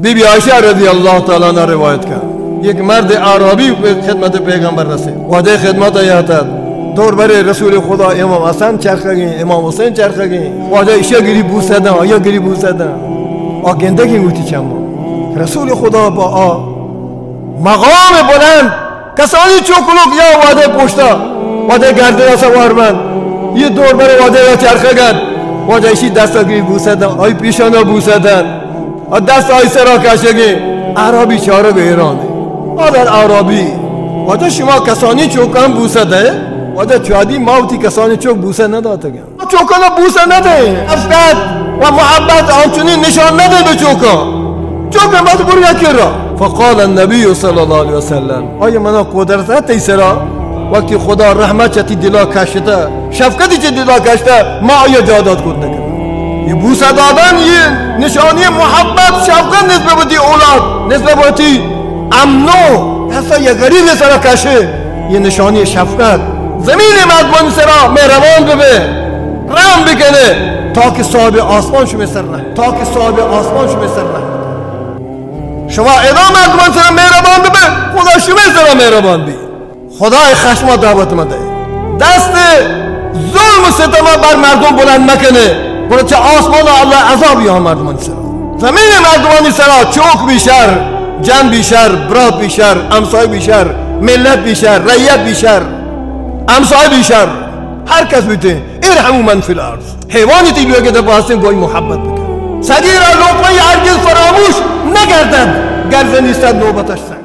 Be be عائشہ رضی اللہ تعالی عنہا روایت کا، یک مرد اعرابی خدمت پیغمبر رسے، وہدے خدمت یاتت، دور برے رسول خدا امام حسن چرخگیں، امام حسین چرخگیں، وہدے ایشا گری بوسہ داں، آیا گری بوسہ داں، آ گندگیں وتی چماں۔ رسول خدا با آ مقام بلند، کسانی چوک لوگ یا وہدے پشتا، وہدے گردنا سوار بنت، یہ دور برے وہدے یا چرخگت، وہدے ایشی دستا گری بوسہ داں، آئی پیشانا بوسہ داں، آ دست آئی سرا کشگیں۔ اعرابی چارگ حیران۔ قال الاعرابی، وہدے شما کسانی چوکاں بوسہ دے؟ وہدے چوادی ما وتی کسانی چوک بوسہ نداتگاں۔ چوکانا بوسہ ندے، شفقت و محبت آنچنین نشان ندے بہ چوکاں۔ چوکاں باز بریا کرا۔ فقال النبی صلی اللہ علیہ وسلم، آیا منا قدرت ہے تئی سرا؟ وقتی خدا رحمت چہ تئی دلا کشتہ، شفقتی چہ دلا کشتہ، ما آیا جا دات کت نکن۔ یہ بوسہ دادن، یہ نشانی محبت، شفقت نسبت بہ وتی اولاد، نسبت بہ وتی امنو، ایسا یہ غریب سرا کشے، یہ نشانی شفقت۔ زمین مردمان سرا مہربان ببے، رحم بکنے، تاکہ صاحب آسمان شمے سر نہ، تاکہ صاحب آسمان شمے سر نہ۔ شما ادا مردمان سرا مہربان ببے، خدا شمے سرا مہربان بی۔ خدای خشما دعوت مدے۔ دست ظلم و ستما بر مردم بلند مکنے، گڑا چہ آسمان اللہ عذاب یا مردمانی سرا۔ زمین مردمانی سرا چوک بی شر، جن بی شر، برات بی شر، ہمسایہ بی شر، ملت بی شر، رعیت بی شر، ہمسایہ بی شر، ہر کس بیتے، ارحموا من فی الارض۔ حیوانی تی لوگ دپا ہستیں گوئی محبت بکن۔ صغیرہ لقمہ ہرگز فراموش نگردد، گر زنی صد نوبتش سر۔